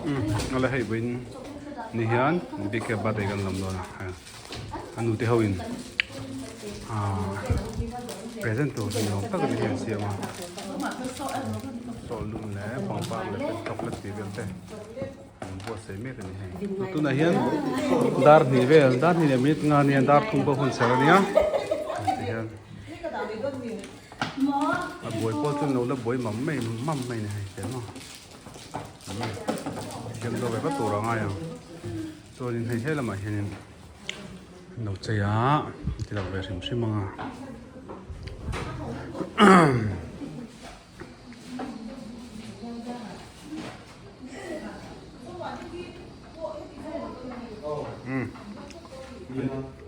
Ala hei vawiin ni hian bike birthday kan lawm dawn a a nute ho in ahh present tur ni awm tak hi an siam a sawh lum leh pangpar leh chocolate tih vel te an buatsaih mek a ni hei tunah hian dar hnih vel dar hnih leh minute nga nia dar thum pawh hun ser a nia tihian a buai pawh chu an lo la buai mam mai mam mai a ni hei tel maw. Thiam deuh ve vat tur a ngai ang chuanin hei he lamah hianin an lo chei a ti lo ve hrim hrim ang a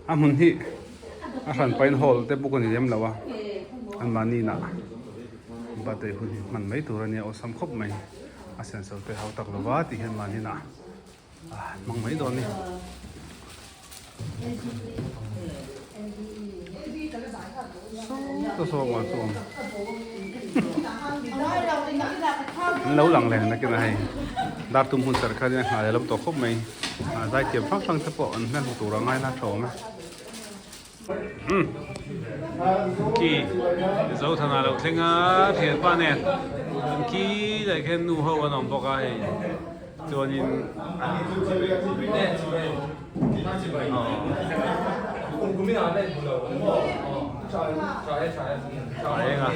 a hmun hi a hran pahin hall te bawk a ni lem lo a anmahni inah. Birthday hun hi hman mai tur a nia awlsam khawp mai a senso te hau tak lova tih hian mahni inah hmang mai dawn a ni. Saw saw muan chu awm an lo lang leh nakin a hei dar tum hun serh kha nia nghah leh lo tawh khawp mai zaithiam hrang hrang te pawh an hmel hmu tur a ngai la tha awm e. Ki Zothana lo thleng a thianpa nen an ki daih khian nu ho an awm bawk a hei chuanin pa eng a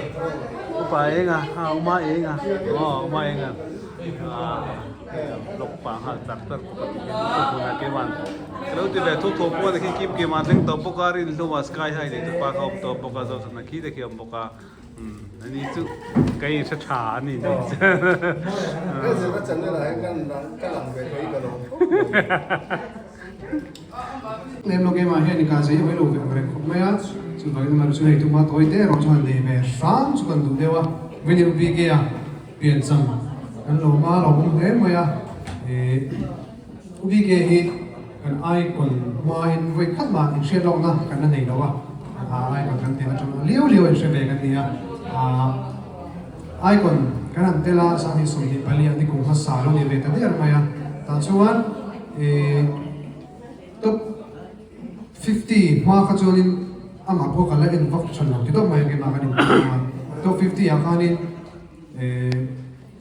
upa eng a uma eng a aw uma eng a. Blog pah nghal chak chak bawk a ti hian ka hmunah keimah ka lo ti ve thu tho pawh a khi kim kim a thleng tawh bawk a rin hlum a sky high nei te pa kha a awm tawh bawk a Zothana khi te khi a awm bawk a umm ani chu ka in hre tha a ni nei chu. He zirna channel ah hian ka lang ve thei ka lo khawp mai. Lem lo keimah hian i kah zei hawi lo ve ang reng khawp mai a, chuvangin amah chu hei tuma tawi te erawh chuan nei ve hram chu kan duh deuh a, Winnie BK a piancham kan lo hma lo awm hle mai a, ih BK hi kan icon hmain vawi khat mah inhriat lawkna kan la nei lo a, icon kan tel atang liau liau a inhre ve kan ni a, ah icon kan han tel a 2024 ah ni kum hmasa lo ni ve ta der mai a, tah chuan. Ih top 50 hma kha chuanin amah pawh ka la en vak tha lo ti tawp mai a keimah kan inpawh a top 50 ah khanin eh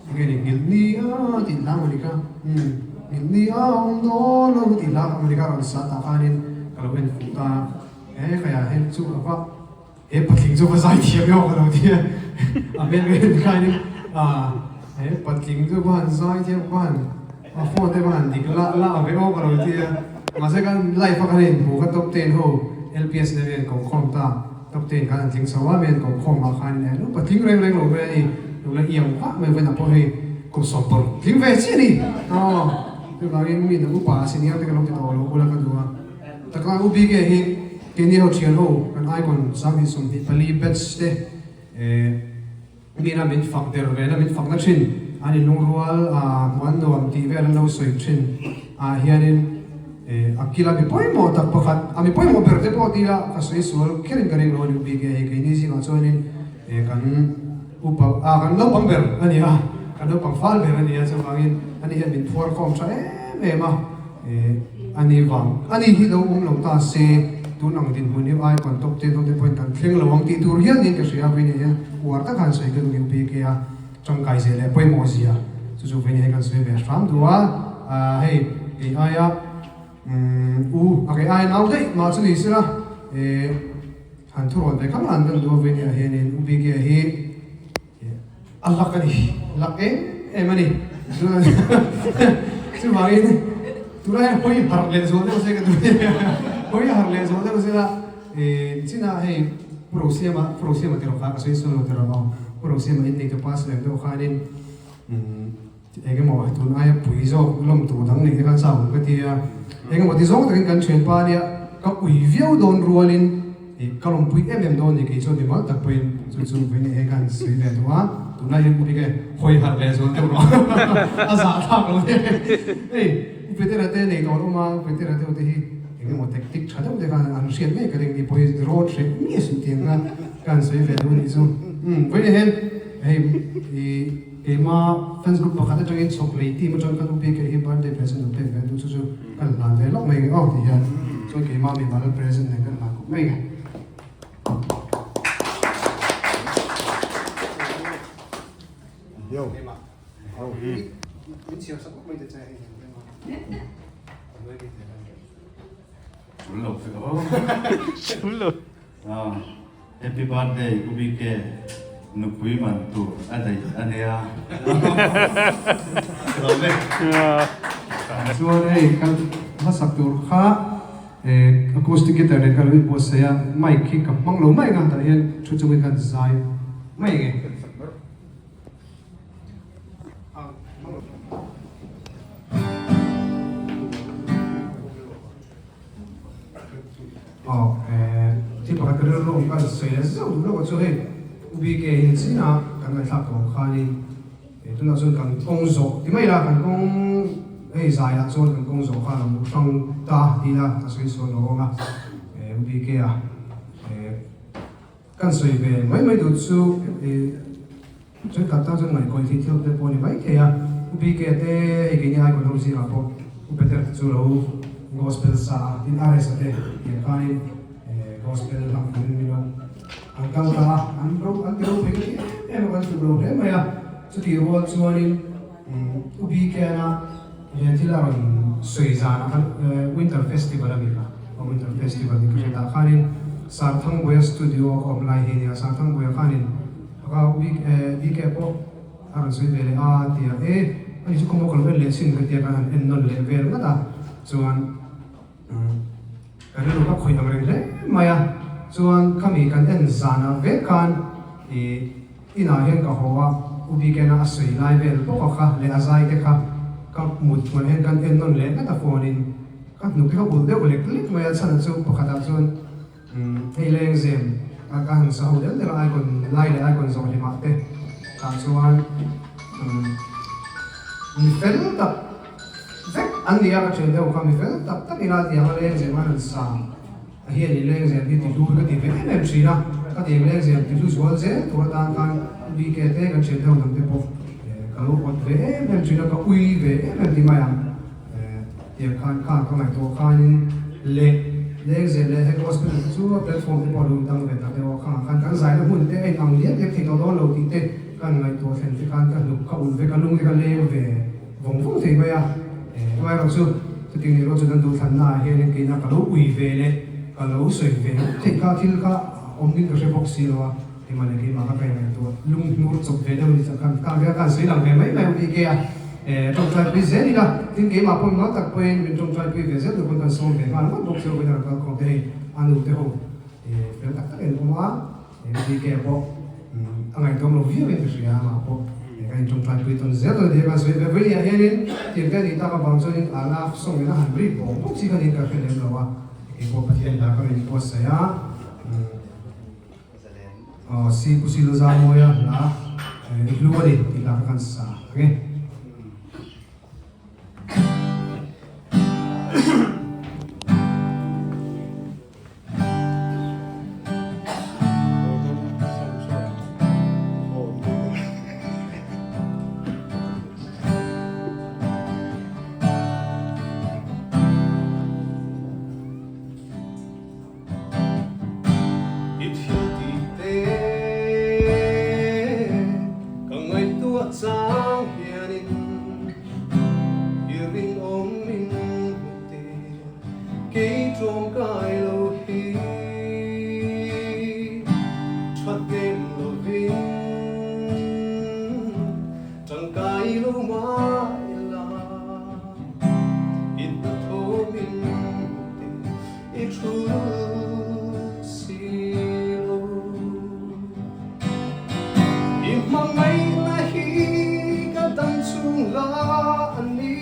enge ni nghilh ni a tih hla maw ni kha umm nghilh ni a awm dawn lo tih hla kha maw ni kha rawn sa tah khanin ka lo en fuh ta a he khaia hian chu a va He patling chu va zai thiam emaw ka lo ti a, a hmel ka en khanin ah he patling chu va han zai thiam va han a phone te va han dik lah lah ve aw ka lo ti a, mahse kan live a kan inhmu kha top ten ho LPS nen hian ko khawm ta, top ten khan an tling chho a, mi an ko khawm ah khan eh lo patling reng reng lo mai a ni, lo la iang vah mai vawiin ah pawh hei kum sawm pawr tling ve chiah a ni aw chuvangin mi dang upa senior te ka lo ti tawh lo bula ka duh a, takah u BK hi. Keini ho thian ho kan icon 2024 batch te mina min fak der ve na min fak na thin an in lungrual a hmuh an nuam tih vel an lo sawi thin ah hianin a kila mi pawimawh tak pakhat a mi pawimawh ber te pawh tila ka sawi sual kherin ka ring lo a ni bik e hei keini zingah chuanin kan upa ah kan naupang ber a ni a kan naupang fal ber a ni a chuvangin ani hian min phuar khawm tha em em a. A ni vang. A ni hi lo awm lo ta se, tun ang dinhmun hi icon top ten ho te pawhin kan thleng lo ang tih tur hial niin ka hria a, Vini hian uar taka han sawi ka duh UPK a tangkai zia leh pawimawh zia chu chu Vini hi kan sawi ve hram duh a, hei kei aia u a kei aia nau daih mah chu ni sela han thurawn ve khang an kan duh a Vini ah hianin UPK hi A lak a ni, lak em em a ni. Chuvangin tunah hian hawi harh leh zual deuh se ka duh nia. Hawi harh leh zual deuh sela chinah hei Pu Rosiama, Pu Rosiama tiraw kha ka sawi sawi lo tiraw aw. Pu Rosiama in neihtu pass lem deuh khanin eng emaw tun aia pui zawk lawm tur dang neih te khan chau ka ti a. Eng emaw ti zawng takin kan thianpa nia ka ui viau dawn rualin Ih, ka lawmpui em em dawn ni kei chuan mimal tak pawhin chu chu vawiin he khan sawi ve duh a, tunlai hian Pu Bike hawi harh leh zual deuh rawh a zah thlak lo hle. Hei, Pu Petera te nei tawh awm a, Pu Petera deuh te hi eng emaw tactic tha deuh te khan an hriat ngei ka ring ni pawh hi rawn hreh miah suh tiang kha ka han sawi ve duh a nih chu. Umm, vawiin hian hei ih. keima fans group pakhat atangin chhawk lei team atang khan UPK hi birthday present an pek ve a, chu chu kan hlan ve lawk mai nge aw ti hian chuan keima mimal present nen kan hlan khawp mai nge. Happy birthday U BK nupui man tur a daih a nia. Lawm e. Chuan hei kan hmasak tur kha acoustic guitar nen khan lo inbuatsaih a, mic hi ka hmang lo mai ang a, tah hian thu chungin khan zai mai nge. Aw eh thil pakhat ka rilru awm khan sawi leh zeuh duh loh chu hei U BK hi ni chin a kan ngaihthlak tawh ang khanin eh tunah chuan kan kawng zawh ti mai ila kan kawng hei zaiah chuan kan kawng zawh khan a mu hrang ta ti ila ka sawi sual lo awm a eh U BK a eh Kan sawi ve mai mai duh chu i thenkhat tan chuan ngaihkawih thei thil te pawh a ni mai thei a, U BK te hei keini icon ho zingah pawh U Peter te chu lo gospel sa a, tin RS a te tiang khanin gospel hlang turin min lo an kal ta a, an ro an ti ro phei ka ti em em a kan tluk lo hle mai a, chutih rual chuanin U BK na he thil a rawn sawi zanah khan Winter Festival a ni kha, Winter Festival ni ka hre tah khanin Sarthangbuia studio a awm lai hi a nia, Sarthangbuia khanin a BK pawh a rawn sawi ve leh a ti a, e ani chu kawngka ka lo en leh chin ka tia kan han en nawn leh vel ngat a, chuan ka rilru ka khawih ang reng hle mai a, chuan khami kan en zanah vek khan ih Inah hian ka haw a, U Bikena a sawi lai vel bawk a kha leh a zai te kha ka mut hmuh hian kan en nawn leh ngat a phone in ka hnuk te kha ulh deuh lek lek mai a chhan chu pakhat ah chuan hei leng zem a ka han sa ho del del a icon lai leh icon zawh hlim ah te tah chuan mi fel tak vek an ni a ka thian deuh kha mi fel tak tak ila tiang a leng zem a han sa. A hian in lengzem hi ti hlu hi ka ti ve em em thin a, ka ti ang lengzem ti hlu zual zel tur atan khan BK te kan thian deuh dang te pawh ka lo awt ve em em thin a, ka ui ve em em ti mai ang. Tiang khan khan ka ngaihtuah khanin leh lengzem leh he gospel te chu a platform te pawh a lo dang ve ta deuh a, khangah khan kan zaina hmun te a in ang lian lian thei tawh dawn lo tih te kan ngaihtuah thlen te khan ka hnuk ka ulh ve ka lung te ka leng ve vawng vawng thei mai a, amaherawh chu chutiang ni erawh chuan an duhthlanna ah hianin keina ka lo ui ve leh ka lo sawi ve theih kha thil kha awm in ka hre bawk si lo a, keimah leh keimah kha ka ingaihtuah lunghnur chawp ve deuh a ni chak khan ka ve a, ka han sawi lang ve mai mai ang tih ke a, tawngtai pui zel ila, tin keimah pawh mimal tak pawhin min tawngtai pui ve zel tur pawn kan sawm ve nghal ngawt bawk si lo, vawiin a kal khawm te hei a nu te ho fel tak tak in awm a. MDK pawh a ngaihtuam lo viau in ka hria a, amah pawh kan in tawngtai pui tawn zel dawn a ni a, kan sawi ve vawiin ah hianin tirte a nih tak avang chuanin a love song in a han ri bawk bawk chi kha niin ka hre lem lo a, kei pawh Pathian dah ka rawn inbuatsaih a, aw si Pu Silo Zamawia hla i hlu a ni tih hla kha kan sa ang e. I thil tih te ka ngaihtuah chang hianin i rinawm min hmu tir. Kei tlawmkai lo hi thatnem lovin tangkai lo mai la, i hnathawmin te i thul si lo. I hmangaihna hi ka dam chhung la a ni.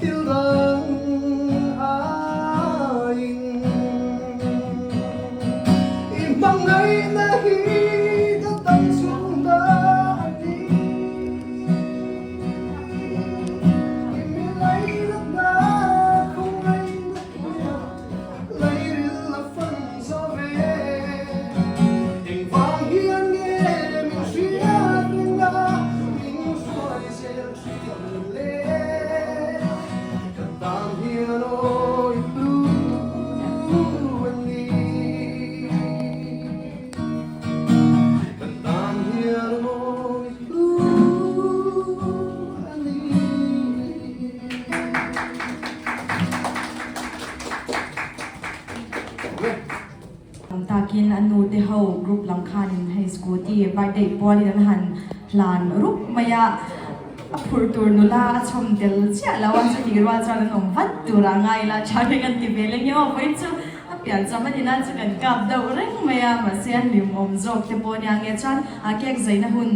thil dang aiin i hmangaihna hi ka dam chhung a ni. I mi lainatna khawngaihna hian lairil a fan zo ve. Engvang hian nge min hriat reng a, min hruai zel thin le? Ka tan hian aw i hlu a ni. Ka tan hian aw i hlu a ni. Tam takin a nu te ho group lam khanin hei scooty birthday pualin an han hlan rup mai a, a phurh tur nula a chhawm tel chiah lo a, chutih rual chuan an awm vat tur a ngai ila tha reng an ti ve leng emaw vawiin chu a pian cham a ni na chu kan kap deuh reng mai a, mahse a hlimawm zawk te pawh ania nge chuan a cake zaina hun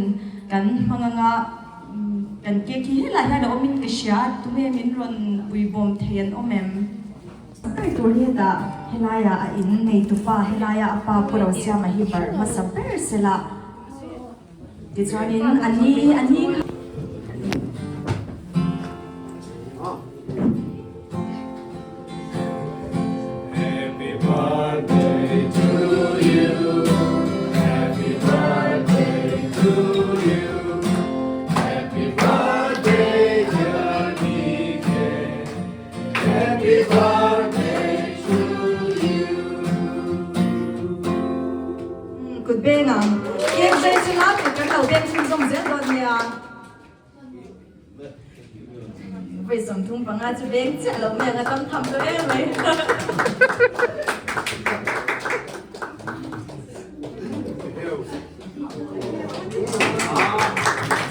kan hmang anga kan cake hi helai hian a awmin ka hria a, tunge min rawn puibawm thei an awm em? Ber tur hi hetah helaiah a in neitupa helaia a pa Pu Rosiama hi barh hmasa ber sela tichuanin a ni a ni kha. Happy birthday to you Happy birthday to you Happy birthday dear BK Happy birthday to you. Kut beng ang. Cake zai chu la kut kan lo beng chhunzawm zel dawn nia. Vawi 35 chu beng chiah loh mai ang a tam tham lo em mai.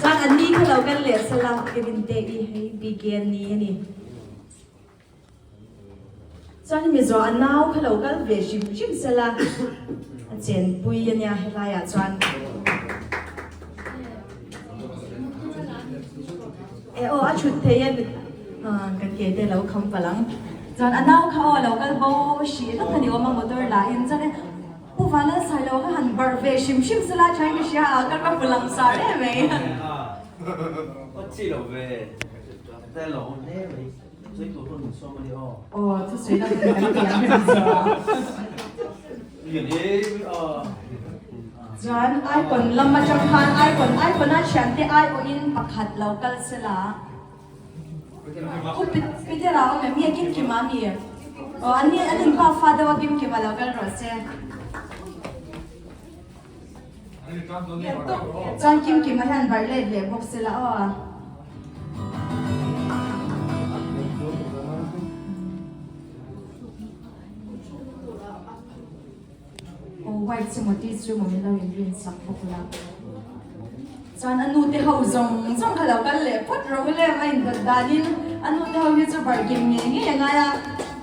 Chuan an ni kha lo kal leh sela Kevin te i hei BK an ni a ni. Chuan hemi zawh a nau kha lo kal ve hrim hrim sela a chenpui a nia helaiah chuan. E aw a thut thei e kan ke te lo kham palh ang. Chuan a nau kha aw lo kal bo hrih vek a ni awm a motor lah in chuan e Pu Vanlalsailo kha han barh ve hrim hrim sela thain ka hria a ka rapu lang sar em mai. Aw thusawi na hun kan ti ang em chu a. Chuan icon lam atang khan icon icon a thiante aiawhin pakhat lo kal sela. U Peter-a awm em? Nge Kimkima a mi? Aw an ni an inpa fa deuh a Kimkima lo kal rawh se. Chuan Kimkima hian barh let leh bawk sela aw. Aw white chu maw tea chu maw min lo inrin sak bawk la. Chuan a nu te ho zawng zawng kha lo kal leh phawt rawh u le a indawt danin a nu te ho hi chu barh-kim ngei ngei a ngai a,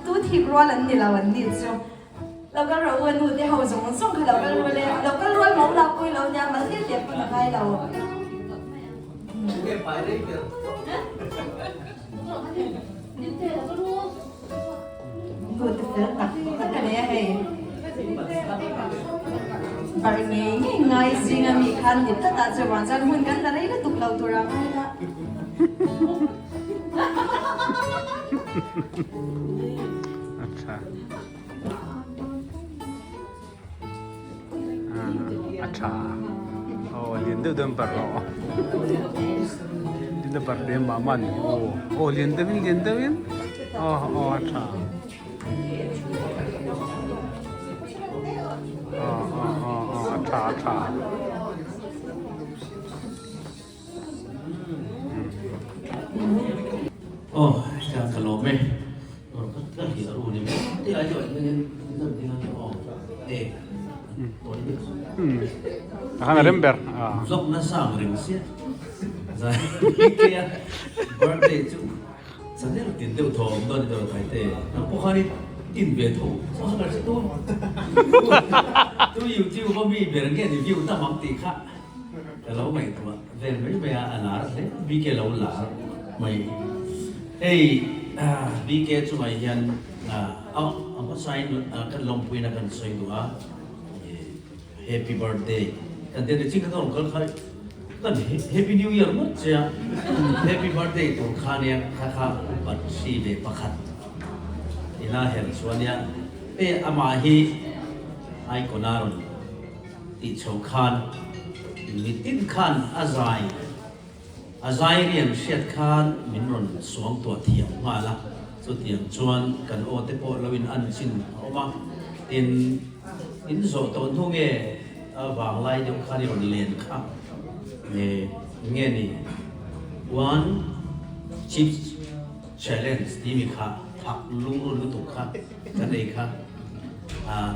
tu thik rual an ni lo an ni chu. Lo kal rawh u a nu te ho zawng zawng kha lo kal ru le, lo kal rual mo lak pui lo nia mal hle hle pawn a ngai lo. Nu te fel tak tak a nei a hei. Barh ngei ngei ngai zinga mi khan ni tlat ah chuan chuan hun kan la rei lutuk lo tur ang ngai la. Acha. Acha. Oh, lian deuh deuh barh rawh. Lian deuh barh lem mah mah ni. Oh, oh lian deuh in lian deuh in. Oh, oh acha. Oh, oh, oh, oh acha acha. Aw ka ka lawm e ka hria ru ni mai te ai chuan in in ding a aw e Khan a rem ber vlog na sang reng sia zai ke a birthday chu chanel tin deuh thaw awm dawn ni tawh thai te nang pawh khan i tin ve tho saw saw ber tu tu youtube a mi ber nge ni view tam ang tih kha Ka lo ngaihtuah vel mai mai a, a lar hle bik e lo lar mai. Hei. BK chungah hian a hmasain kan lawmpuina kan sawi duh a, Happy Birthday kan tia ni chin kha ka rawn kal kha kan Happy New Year ngawt che a, Happy Birthday tur kha nia kha kha upat hri ve pakhat ila her chu a nia, hei amah hi icon a rawn tih chho khan mitin khan a zai. A zai rian hriat khan min rawn suang tuah thiam nghal a, chutiang chuan kan aw te pawh lo in an chin a awm a, tin in zawh tawh hnu nge a vanglai deuh khan i rawn len kha nge nge ni one chips challenge tih mi kha thak lungrun lutuk kha kan ei kha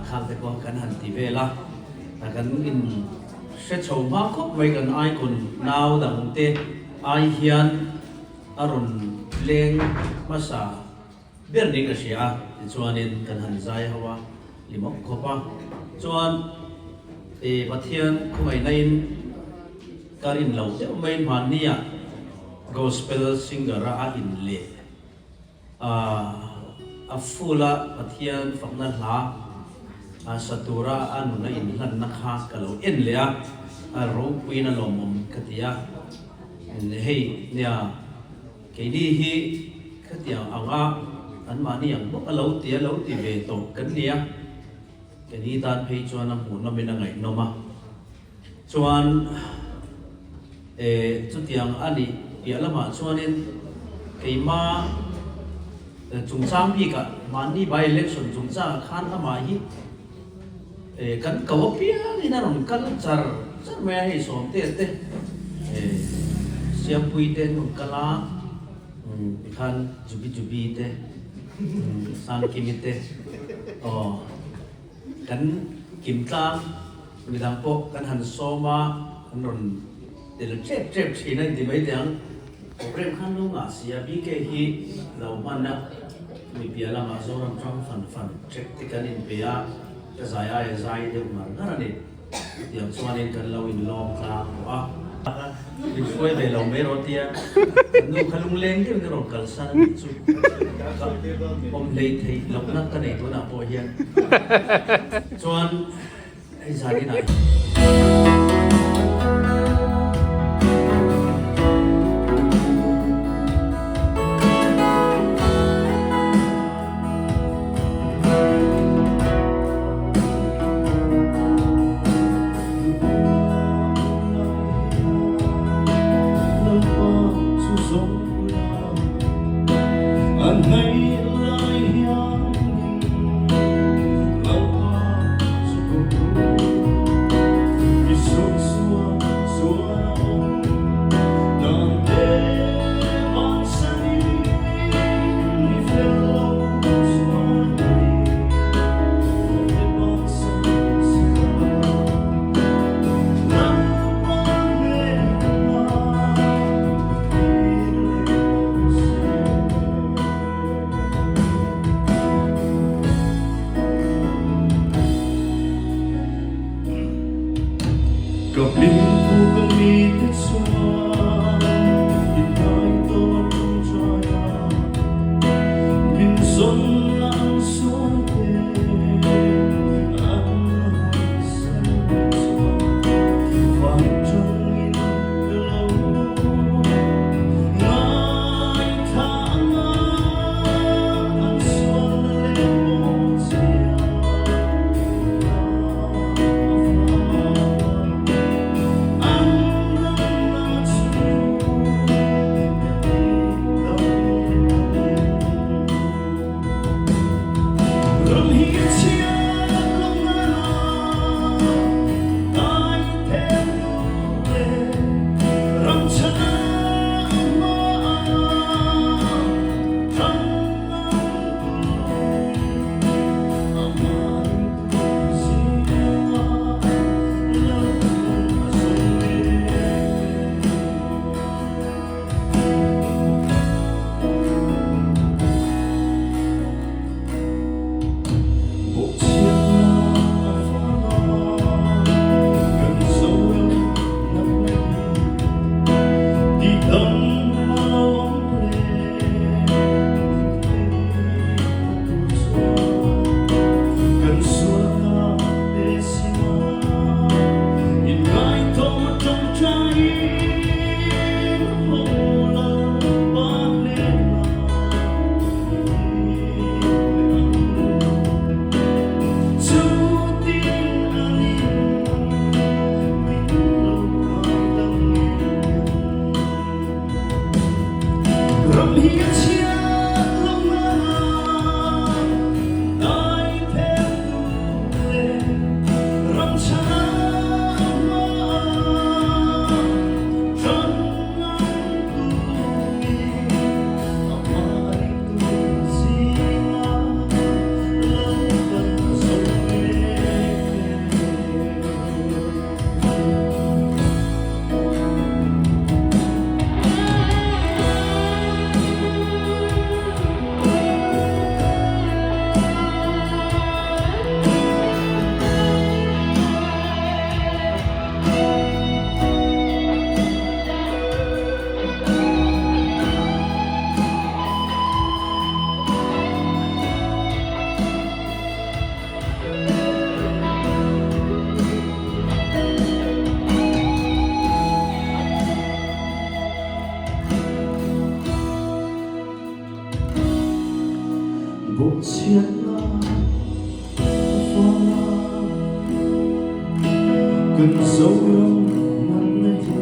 khang te pawh kan han ti vel a, kan in. Hre chho hma khawp mai kan icon nau dang te ai hian a rawn leng hmasa ber niin ka hria a, tichuanin kan han zai ho a limawk khawp a, chuan e Pathian khawngaihna in ka rin lo deuh mai hmanni ah gospel singer a a in leh a a full a Pathian fakna hla a sa tura a nun a inhlanna kha ka lo en leh a, a ropuiin a lawmawm ka ti a, hei nia keini hi khatiang anga anmahni ang bawk a lo ti a lo ti ve tawh kan ni a, keini tan phei chuan a hmuhnawmin a ngaihnawm a, chuan E, chutiang a nih piah lamah chuanin keima chungchang bikah mahni by election chungchangah khan amah hi e, kan ko apiangin a rawn kal char char mai a, hei Sawmte te e, Siampui te an rawn kal a, tikhan Jubi Jubi te, Sangkimi te, aw kan Kimtlang. Midang pawh kan han sawm a, an rawn tel tep tep thin a inti mai teh ang. Program khan lo ngah si a, BK hi lo hman a, mi piah lamah Zoram tang fan fan trek te kan inpe a, ka zai aia zai deuh ngar ngar a ni. Chutiang chuanin kan lo inlawm tlang tawh a. Min hruai ve lo mai rawh tia kan nu kha lungleng deuhin a rawn kalsan a nih chu. Ka awm hlei theih lohna ka nei tunah pawh hian chuan hei zan inah. Bawhchhiatna vanga kan Zoram natna hi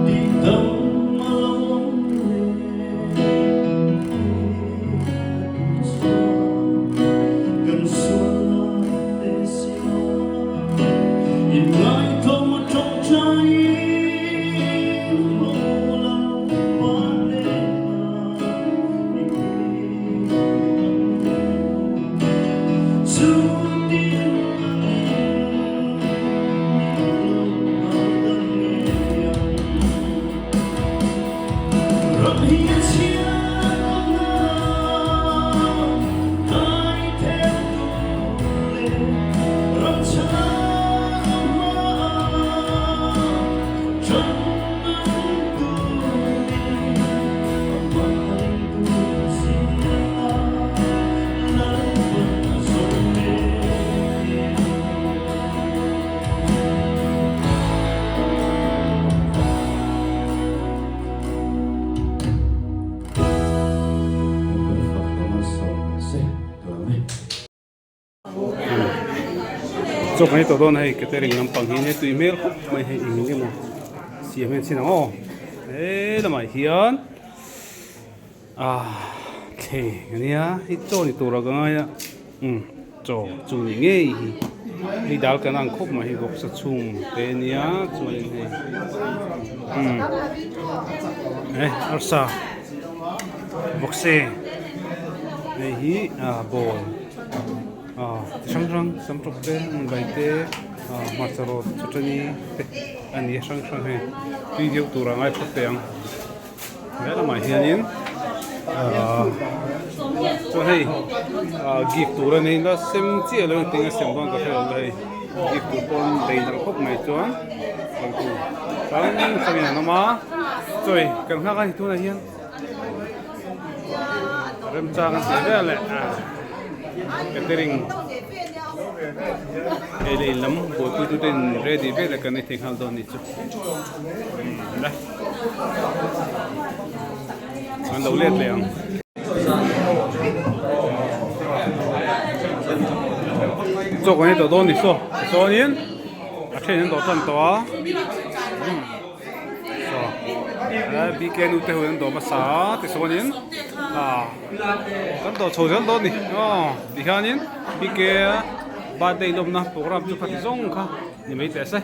tihdam a lo awm le a tih chuan kan sualna te sia inngaithawm a tawngtaiin ho la pa hnenah i Chaw kan ei tawh dawn a hei catering lampang hi nia tui hmel khawp mai hei eng emaw siam hian chin ang aw he lamah hian ah thleng ania hei chaw ni tura ka ngai a umm chaw chu ni ngei hi hei dal kan ang khawp mai hei vawksa chhung te ania chuanin hei umm eh arsa vawkse hei hi ah ball ah chi hrang hrang samtawk te bai te ah hmarcha rawt chutani te a ni a hrang hrang hei tui deuh tura ngai phawt teh ang. He lamah hianin ahh chuan hei ahh gift tur a nei la sem chiah lo engtin a sem dawn ka hre lo hei gift tur pawn lei nalh khawp mai chuan kal tur hrang hrangin an awm a chawi kan nghak a ni tunah hian remchang an tih vel leh ahh catering hei lei lam buaipui tute in ready vel a kan ei thei nghal dawn a nih chu. An lo let leh ang. Chaw kan ei tawh dawn ni saw. Tichuanin a then an dawh tan tawh a. Saw BK nu te ho in an dawh hmasa a tichuanin ah kan dawh chho zel dawn ni. Aw tihianin BK birthday lawmna program chu khati zawng kha ni mai teh se.